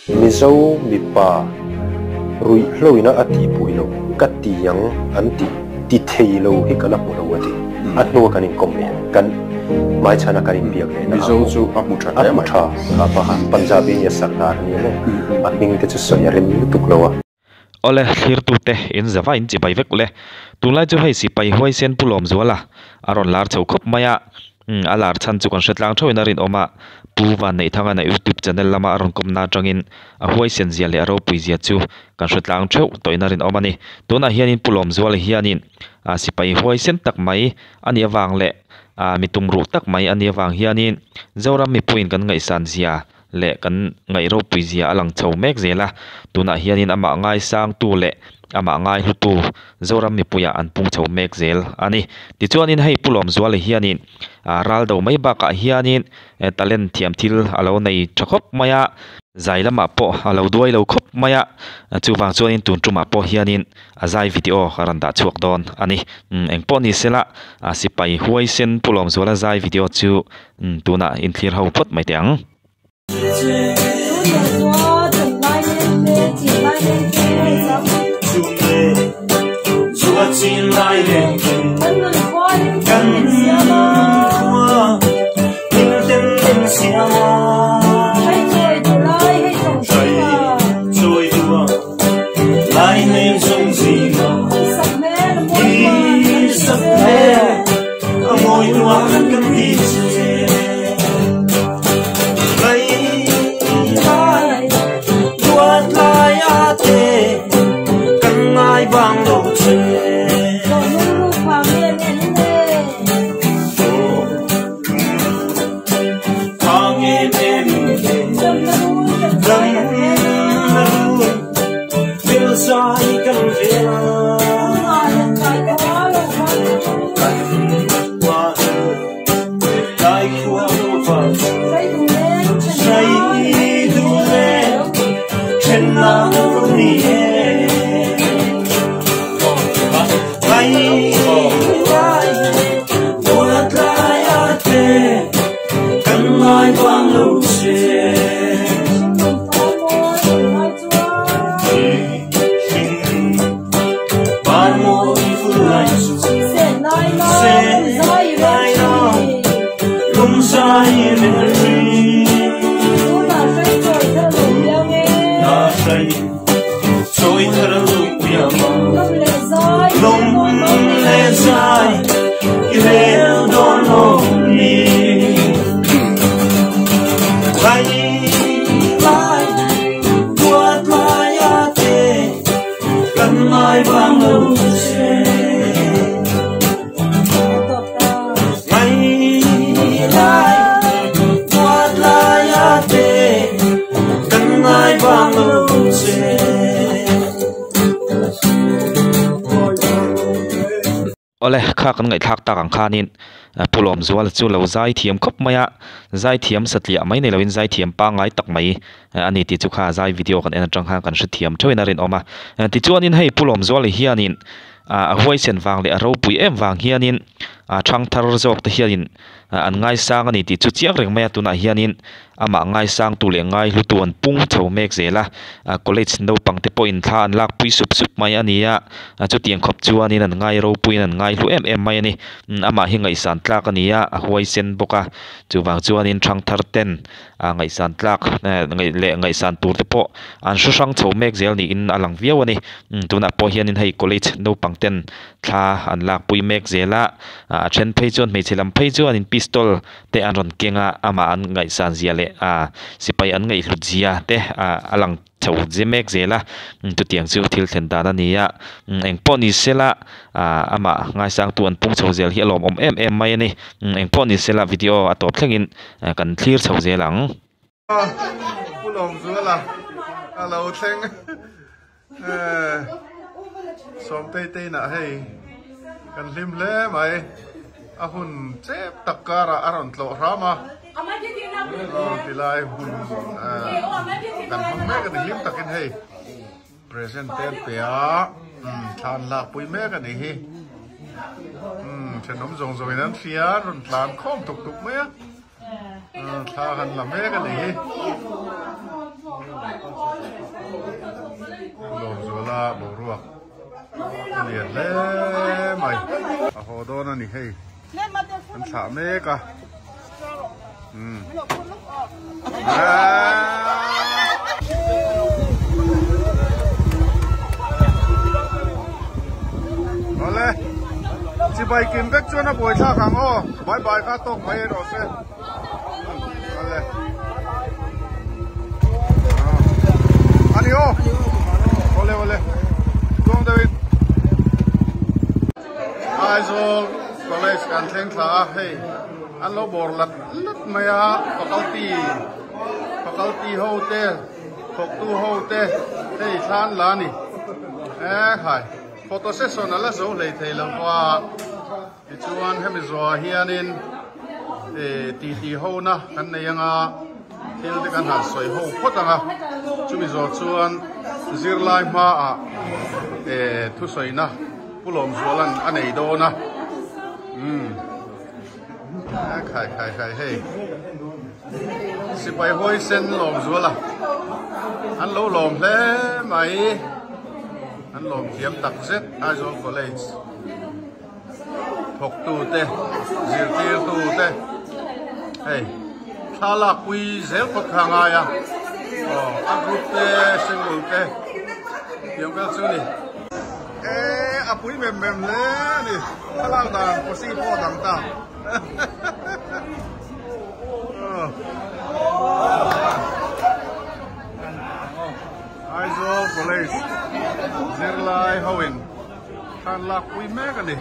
Mizo mipa ruihhlo ina a tih pui lo ka ti ang an ti ti thei lo hi ka la hmu lo a ti. A hnua kan inkawm leh kan hmaichhana kan inbiak leh na Mizo chu a hmu tha hle mai. A hmu tha kha pa kha Punjabi nia Sardar a nia maw? A hming te chu sawi a rem lutuk lo a. Awle, thlirtute in zava in chibai vek ule. Tunlai chu hei sipai huaisen Pu Lawmzuala a rawn lar chho khawp mai a. Umm a lar chhan chu kan hre tlang theuhin a rinawm a, Pu Vanneihthangana YouTube channel lama a rawn kawmna atangin a huaisen zia leh a ropui zia chu kan hre tlang theuh tawhin a rinawm a ni. Tunah hianin Pu Lawmzuala hianin ah sipai huaisen tak mai a nih avang leh ah mi tumruh tak mai a nih avang hianin Zoram mipuiin kan ngaihsan zia leh kan ngaih ropui zia a lang chho mek zel a, tunah hianin amah ngaisangtu leh amah ngaihlutu Zoram mipuiah an pung chho mek zel a ni. Tichuanin hei Pu Lawmzuala hianin ah ral do mai bakah hianin talent thiam thil a lo nei tha khawp mai a, zai lamah pawh a lo duai lo khawp mai a, chuvang chuanin tun tumah pawh hianin a zai video a rawn dah chhuak dawn a ni. Engpawh ni sela sipai huaisen Pu Lawmzuala zai video chu Tunah inthlir ho phawt mai teh ang. Awle, kha kan ngaihthlak tak ang khanin Pu Lawmzuala chu lo zai thiam khawp mai a, zai thiam satliah mai nei loin zai thiam pangngai tak mai a ni tih chu kha zai video kan en atang khan kan hrethiam theuhin a rinawm a. Tichuanin hei Pu Lawmzuala hianin a huaisen vang leh a ropui em vang hianin thangthar zawk te hianin an ngaisang a ni tih chu chiang reng mai a, tunah hianin Amah ngaisangtu leh ngaihlutu an pung chho mek zel a, college naupang te pawhin thla an lak pui sup sup mai a ni a, chutiang khawp chuanin an ngai ropuiin an ngaihlu em em mai a ni. Amah hi ngaihsan tlak a ni a, a huaisen bawk a, chuvang chuanin thangthar ten ngaihsan tlak leh ngaihsan tur te pawh an hre hrang chho mek zel niin a lang viau a ni. Tunah pawh hianin hei college naupang ten thla an lak pui mek zel a, a then phei chuan hmeichhe lam phei chuanin pistol te an rawn keng a, amah an ngaihsan zia leh ah sipai an ngaihhlut zia te ah a lang chho ze mek zel a, chutiang chu thil thlen dan a ni a, engpawh ni sela ah amah ngaisangtu an pung chho zel hi a lawmawm em em mai a ni, engpawh ni sela video a tawp thlengin kan thlir chho zel ang. Pu Lawmzuala a lo thleng Sawmtei te inah hei kan hlim hle mai a hun chep tak karah a rawn tlawh hram a ti lai hun kan hmang mek a ni hlim takin hei present te an pe a thla an lak pui mek a nih hi thenawm zawng zawngin an hria an rawn tlan khawm tuk tuk mai a. Thla han la mek a nih hi. Lawmzuala boruak a lian hle mai. A haw dawn a ni hei. An thlah mek a. Umm. Awle. Chibai kim vek chuan a buai thlak ang aw. Bye bye kha tawk mai erawh se. Awle. Ani aw. Awle awle. Tuang deuhin. Aizawl College kan thleng thla a hei an lo bawr lat lat mai a faculty faculty ho te thawktu ho te hei thla an la a ni ekhai photo session a la zo hlei thei lo va tichuan hemi zawhah hianin eh titi ho na kan nei anga thil te kan han sawi ho phawt ang a chumi zawh chuan zirlai hmaah eh thusawina Pu Lawmzuala'n a nei dawn a umm khai khai khai hei sipai huaisen Lawmzuala an lo lawm hle mai an lawm thiam tak zet Aizawl College thawktu te zirtirtu te hei thla lakpui zel phawt kha a ngai a aw a group te single te tiang vel chu a ni. E a pui mem mem hle a ni thlalak dan posi pawh a dang ta. Aizawl College zirlai ho in thlan lak pui mek a ni.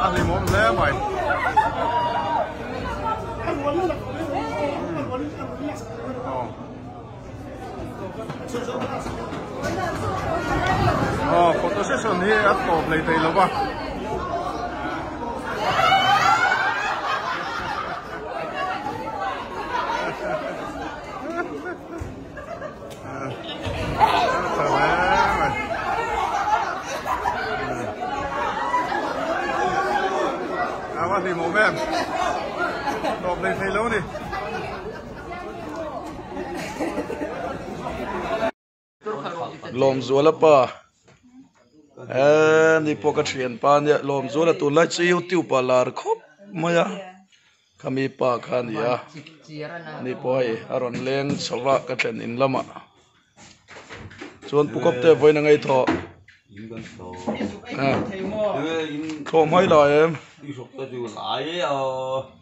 A hlimawm hle mai. Aw photo session hi a tawp lei thei lo va. A va hlimawm em tawp lei thei lo a ni. Lawmzuala pa eee ni pawh ka thian pa ania Lawmzuala tunlai chu youtube ah lar khawp mai a khami pa kha a ni a ani pawh hei a rawn leng chho va ka thlen in lamah. Chuan pu kawp te vawiin a ngei thawh. Thlawh hmai lai em.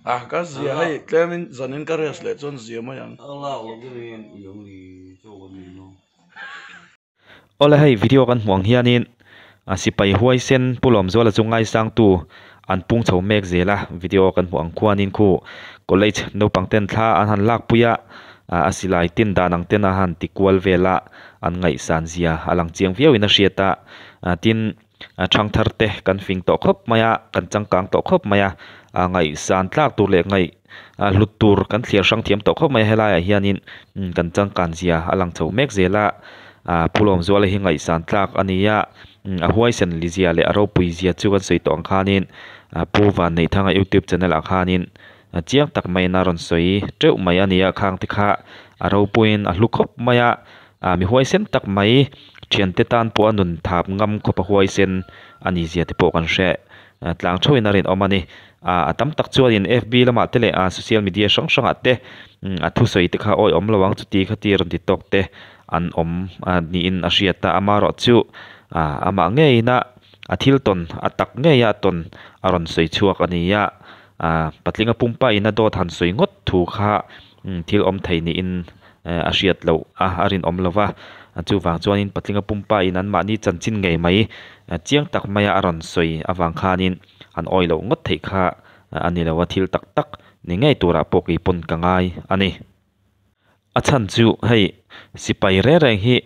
A ka zia hei tlemin zanin ka rest leh chuan zia mai ang. Awle hei video kan hmuh ang hianin sipai huaisen Pu Lawmzuala chu ngaisangtu an pung chho mek zel a, video kan hmuh ang khuanin khu college naupang ten thla an han lakpui a, a silai tin dan ang ten a han ti kual vel a, an ngaihsan zia a lang chiang viau in a hriat a, tin thangthar te kan fing tawh khawp mai a, kan changkang tawh khawp mai a, ngaihsan tlak tur leh ngaih hlut tur kan thliar hrang thiam tawh khawp mai a helaiah hianin kan changkan zia a lang chho mek zel a, Pu Lawmzuala hi ngaihsan tlak a ni a. A huaisen lizia leh a ropui zia chu kan sawi tawh ang khanin Pu Vanneihthanga youtube channel ah khanin chiang tak maiin a rawn sawi teuh mai a ni a, khang te kha a ropuiin a hlu khawp mai a, mi huaisen tak mai thiante tan pawh a nun thap ngam khawp a huaisen a ni zia te pawh kan hre tlang theuhin a rinawm a ni. A tam tak chuanin fb lamah te leh social media hrang hrangah te a thusawi te kha awihawm lo ang chuti kha ti rawn ti tawk te an awm niin a hriat a, amaherawh chu amah ngeina a thil tawn a tak ngeia a tawn a rawn sawi chhuak a ni a, patlinga pumpa in a dawt han sawi ngawt thu kha thil awm thei niin a hriat loh a, a rinawm lo va, chuvang chuanin patlinga pumpa in anmahni chanchin ngei mai chiang tak maia a rawn sawi avang khanin an awih loh ngawt theih kha a ni lo a, thil tak tak ni ngei turah pawh keipawn ka ngai a ni. A chhan chu hei sipai reng reng hi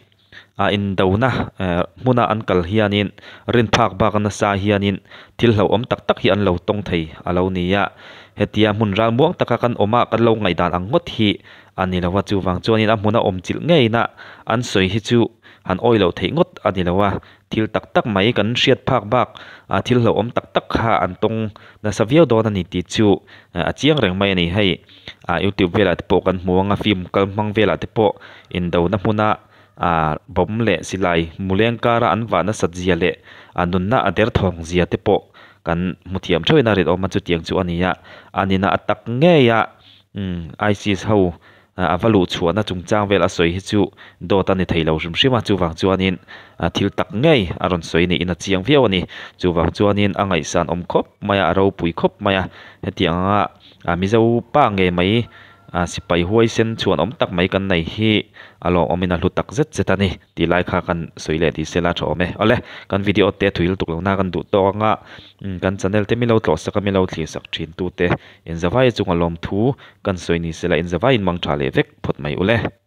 a indona hmuna an kal hianin rin phak bak nasa hianin thil hlauhawm tak tak hi an lo tawng thei a lo ni a. Hetia hmun ral muang taka kan awm a kan lo ngaihdan ang ngawt hi a ni lo a, chuvang chuanin a hmuna awm chilh ngeina an sawi hi chu han awih loh theih ngawt a ni lo a, thil tak tak mai kan hriat phak bak a thil hlauhawm tak tak kha an tawng nasa viau dawn a ni tih chu a chiang reng mai a ni. Hei ah youtube velah te pawh kan hmu ang a film kal hmang velah te pawh indona hmuna ah bawm leh silai muleng kara an vah nasat zia leh a nunna a derthawng zia te pawh kan hmu thiam theuhin a rinawm a chutiang chu a ni a, a nina a tak ngei a umm ISIS ho a va luh chhuahna chungchang vel a sawi hi chu dawt a ni thei lo hrim hrim a, chuvang chuanin thil tak ngei a rawn sawi niin a chiang viau a ni. Chuvang chuanin a ngaihsan awm khawp mai a, a ropui khawp mai a, hetiang anga Mizo pa ngei mai sipai huaisen chhuan awm tak mai kan nei hi a lawmawmin a hlu tak zet zet a ni tih lai kha kan sawi leh tih sela tha awm e. Awle, kan video te thuil tuk lohna kan duh tawk anga kan channel te milo tlawh sak a milo thlir sak thin tute Inzavai chunga lawmthu kan sawi ni sela inzavaiin mang tha leh vek phawt mai ule.